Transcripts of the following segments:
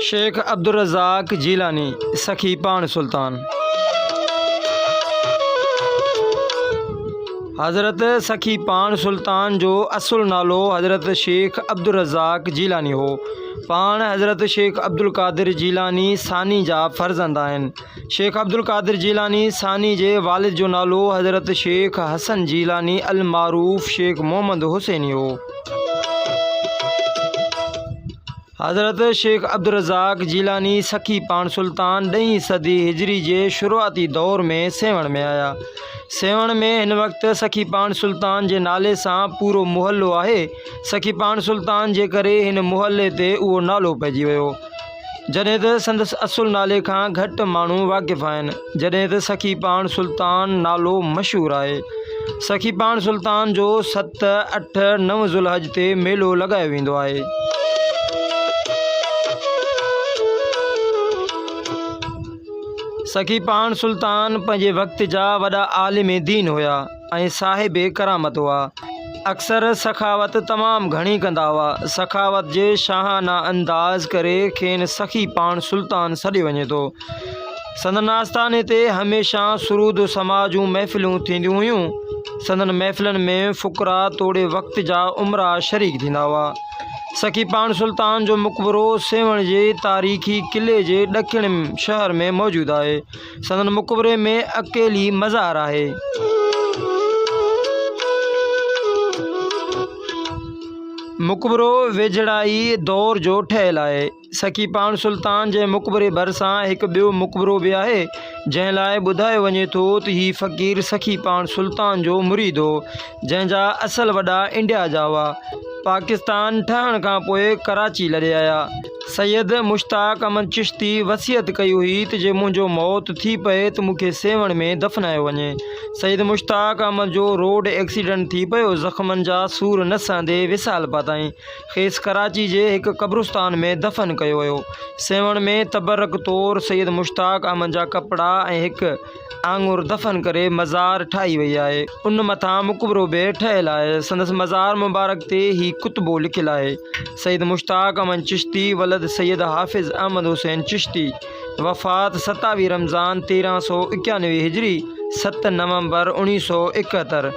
شيخ عبدالرزاق جيلاني، سخي پاڻ سلطان. حضرت سخي پاڻ سلطان جو اصل نالو حضرت شيخ عبدالرزاق جيلاني هو. پاڻ حضرت شيخ عبدالقادر جيلاني ثاني جا فرزند آهن. شيخ عبدالقادر جيلاني ثاني جي والد جو نالو حضرت شيخ حسن جيلاني المعروف شيخ محمد حسيني هو. حضرت شيخ عبدالرزاق جيلاني سخي پاڻ سلطان ڏهين صدي هجري جي شروعاتي دور ۾ سيوهڻ ۾ آيا. سيوهڻ ۾ هن وقت سخي پاڻ سلطان جي نالي سان پورو محلو آهي. سخي پاڻ سلطان جي ڪري هن محلي تي اهو نالو پئجي ويو. جڏهن ته سندس اصل نالي کان گهٽ ماڻهو واقف آهن. جڏهن ته سخي پاڻ سلطان نالو مشهور آهي. سخي پاڻ سلطان جو ست، اٺ، نو ذوالحج تي ميلو لڳايو ويندو آهي. سخي پاڻ سلطان پنهنجي وقت جا وڏا عالم دين هيا. ۽ صاحب ڪرامت هئا. اڪثر سخاوت تمام گهڻي ڪندا هئا. سخاوت جي شاهانه انداز ڪري کين سخي پاڻ سلطان سڏيو وڃي ٿو. سندن آستاني تي هميشه سرود و سماع جون محفلون ٿينديون هيون. سندن محفلن ۾ فقراء توڙي وقت جا امراء شريڪ ٿيندا هئا. سخي پاڻ سلطان جو مقبرو سيوهڻ جي تاريخي قلعي جي ڏکڻ شهر ۾ موجود آهي. سندن مقبري ۾ اڪيلي مزار آهي. مقبرو ويجهڙائي دور جو ٺهيل آهي. سخي پاڻ سلطان جي مقبري ڀرسان هڪ ٻيو مقبرو به آهي، جنهن لاء ٻڌايو وڃي ٿو ته هي فقير سخي پاڻ سلطان جو مريد هو، جنهن جا اصل وڏا انڊيا جا هئا. پاڪستان ٺهڻ کان پوء ڪراچي لڏي آيا. سيد مشتاق احمد چشتي وصيت ڪئي هئي ته جي منهنجو موت ٿي پئي ته مون کي سيوهڻ ۾ دفنايو وڃي. سيد مشتاق احمد جو روڊ ايڪسيڊنٽ ٿي پيو، زخمن جا سور نه سهندي وصال پاتائين. کيس ڪراچي جي هڪ قبرستان ۾ دفن ڪيو ويو. سيوهڻ ۾ تبرڪ طور سيد مشتاق احمد جا ڪپڙا ۽ هڪ آڱر دفن ڪري مزار ٺاهي وئي آهي. ان مٿان مقبرو به ٺهيل آهي. سندس مزار مبارڪ تي هي ڪتبو لکيل آهي، سيد مشتاق احمد چشتي ولد سيد حافظ احمد حسين چشتي، وفات 27 رمضان 1391 هجري، 7 نومبر 1971.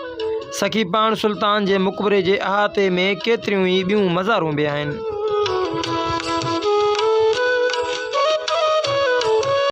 سخي پاڻ سلطان جي مقبري جي احاطي ۾ ڪيتريون ئي ٻيون مزارون به آهن.